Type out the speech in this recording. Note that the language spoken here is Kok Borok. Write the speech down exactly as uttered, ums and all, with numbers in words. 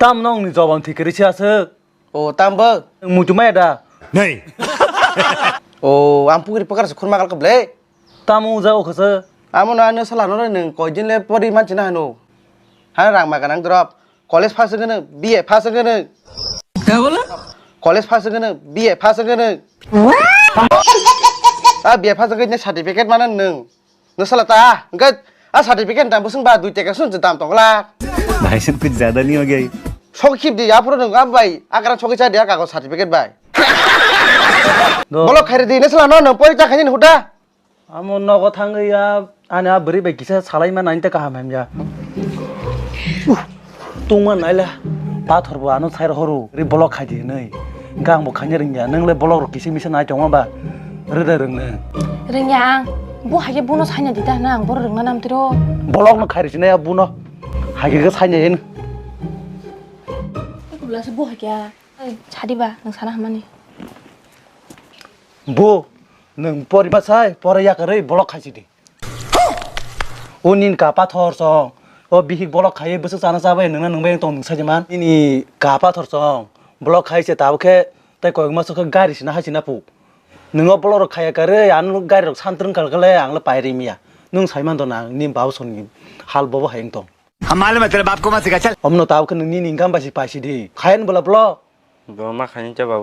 Tam nong ni jobon thik kiri si aswk. O, tam bo? Nwng muitu maya da? Nei. O, ang pukri pakar se khurma kal kable. Tamo uja o khasa? Amo na ano sala no nwng koi din le pori manchi na hano. Ha rang ma ganang drop. College pass gano, B A pass gano. Ka bola? College pass gano, B A pass gano. A B A pass gano certificate mana nwng. Nwsala ta, hwnkhe a certificate ni dam bwswk ba dui taka sung dam tongla. भाई साहब कुछ ज्यादा नहीं हो गया ये? Sok khip di, aphuru nwng am bai, akran sokwi cha di, a kago certificate bai. Do. Bolok khairi di, nwsala no, nwng pori cha khaini huda. Amo nogo thangwi a, ani a bwrwi bai kisa salai ma nai ta kaham hamya. Tungma naila, pathor bo ano sai rohoro, ri bolok khai di hinwi. Hwnkhe ang bo khaina rwngya, nwng le bolok rok kisa misa nai tongma ba, rwda rwng nw. Rwngya ang, bo hai khe bono saina di ta hwnwi ang bohrok rwngna nam tiro. Bolok no khai rwchina ya bono, hai khe khe saina hin. Kubla se bo hai khe a. Oi, sadi ba, nwng sana hamani. Bo, nwng pori ma sai, pore yakarwi bolok khai si di. O nini ka pathor song. O bihik bolok khai bwswk chana chabai nwngna nwngbai tong nwng sajiman. Nini ka pathor song. Bolok khai se tabuk khe tei koyok maso khe gari sina hai sina pu. Nwng o bolok rok khaya karwi ano gari rok santrwng kal kale ang le pai ri miya. Nwng sai man do nang nini babo song ni hal bobo hai wng tong. हम मालूम है तेरे बाप को मत सिखा चल। Omno tabuk khe nwng nini income bai si pai si di. Khayan bwla bolok. Bo ma khaini cha babu.